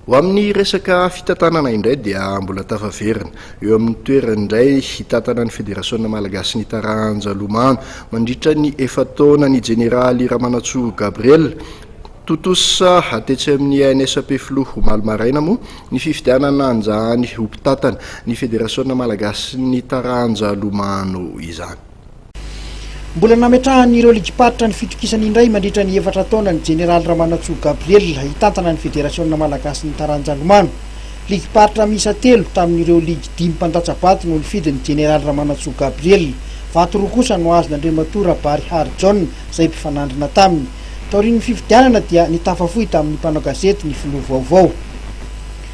Ho amin'ny resaka fitantanana indray dia mbola tafaverina eo amin'ny toerany indray hitantana ny Federasiona malagasin'ny taranja lomano mandritra ny efa-taona ny jeneraly Ramanantsoa Gabriel. Tontosa tetsy amin'ny ANS Ampefiloha omaly maraina moa ny fifidianana an'izany ho mpitantana ny Federasiona malagasin'ny taranja lomano izany. Mbola nametrahan'ireo ligim-paritra ny fitokisany indray mandritra ny efatra taona ny jeneraly Ramanantsoa Gabriel hitantana ny federasiona malagasin'ny taranja lomano. Ligim-paritra miisa telo tamin'ireo ligy dimy mpandatsa-bato no nifidy ny jeneraly Ramanantsoa Gabriel. Vato roa kosa no azon'Andriamatoa Rabary Harijaona izay mpifanandrina taminy. Taorian'ny fifidianana dia nitafa fohy tamin'ny mpanao gazety ny filoha vaovao.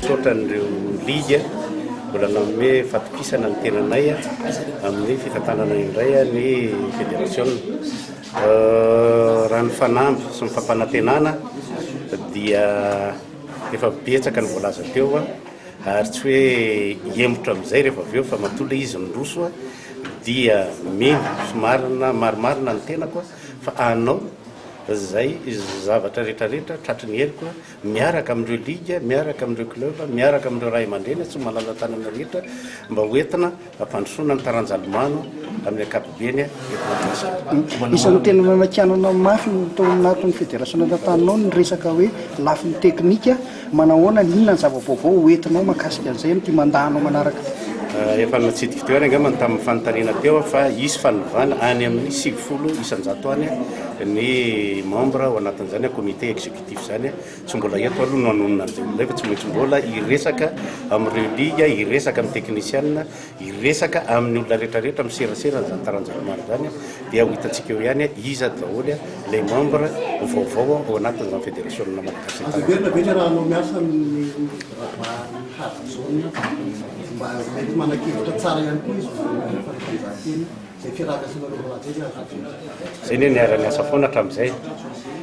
Misaotra an'ireo ligy mbola nanome fatokisana ny tenanay amin'ny fitantanana indray ny federasiona. Raha ny fanamby sy ny fampanantenana dia efa betsaka ny voalaza teo ary tsy hoe hihemotra amin'izay rehefa avy eo fa matoa ilay izy niroso dia mino sy marina marimarina ny tenako fa hanao izay zavatra rehetrarehetra tratry ny heriko miaraka amin'ireo ligue, miaraka amin'ireo club, miaraka amin'ireo ray aman-dreny sy malala-tanana rehetra mba ho entina hampandrosoana ny taranja lomano amin'ny ankapobeny eto Madagasikara. Isan'ny tena nanakianana mafy ny tao anatin'ny federasiona tantaninao ny resaka hoe lafiny teknika, manahoana, inona ny zava-baovao ho entinao mahakasika an'izay amin'ity mandat-nao manaraka ity? Efa natsidiko teo ihany angamba tamin'ny fanontaniana teo fa hisy fanovana any amin'ny 90% any ny membre ao anatin'izany comité exécutif. Tif izany tsy mbola eto aloha no hanonona an'izay olona io fa tsy maintsy mbola hiresaka amin'ireo ligue, hiresaka amin'ny teknisianina, hiresaka amin'ny olona rehetrarehetra miserasera an'izany taranja maro izany dia ho hitantsika eo ihany iza daholo ilay membre vaovao ao anatin'izany federasiona malagasy Azo heverina ve ny arahanao miasa amin'ny Rabary Harijaona mba mety manan-kevitra tsara ihany koa izy momba ny fanatanjahantena? Izay fiaraha-miasanareo mirahalahy izay ve azo heverina? Izay anie niara-niasa foana hatramin'izay.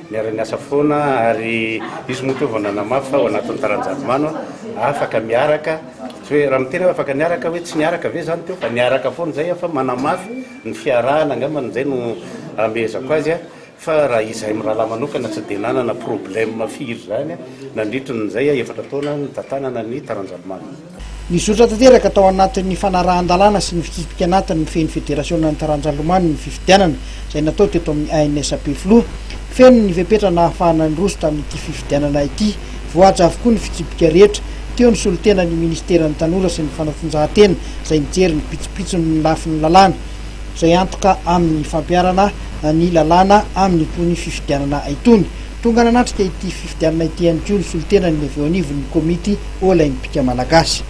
Niara-niasa foana ary izy moa teo vao nanamafy fa ao anatin'ny taranja lomano afaka miaraka, tsy hoe raha miteny aho afaka niaraka hoe tsy niaraka ve izany teo fa niaraka foana izay fa manamafy ny fiarahana angambany izay no amehezako azy. Fa raha izahay mirahalahy manokana tsy dia nanana problème firy izany nandritry ny izay efatra taona nitantanana ny taranja lomano. Nizotra tanteraka tao anatin'ny fanarahan-dalàna sy ny fitsipika anatiny mifehy ny federasionan'ny taranja lomano ny fifidianana izay natao teto amin'ny ANS Ampefiloha. Feno ny fepetra nahafahana niroso tamin'ity fifidianana ity. Voahaja avokoa ny fitsipika rehetra. Teo ny solontenan'ny ministeran'ny tanora sy ny fanatanjahantena izay nijery ny pitsopitsony ny lafiny lalàna. izay antoka amin'ny fampiharana ny lalàna amin'itony fifidianana itony. Tonga nanatrika ity fifidianana ity ihany koa ny solontenan'ny avy eo anivon'ny komity Olaimpika Malagasy.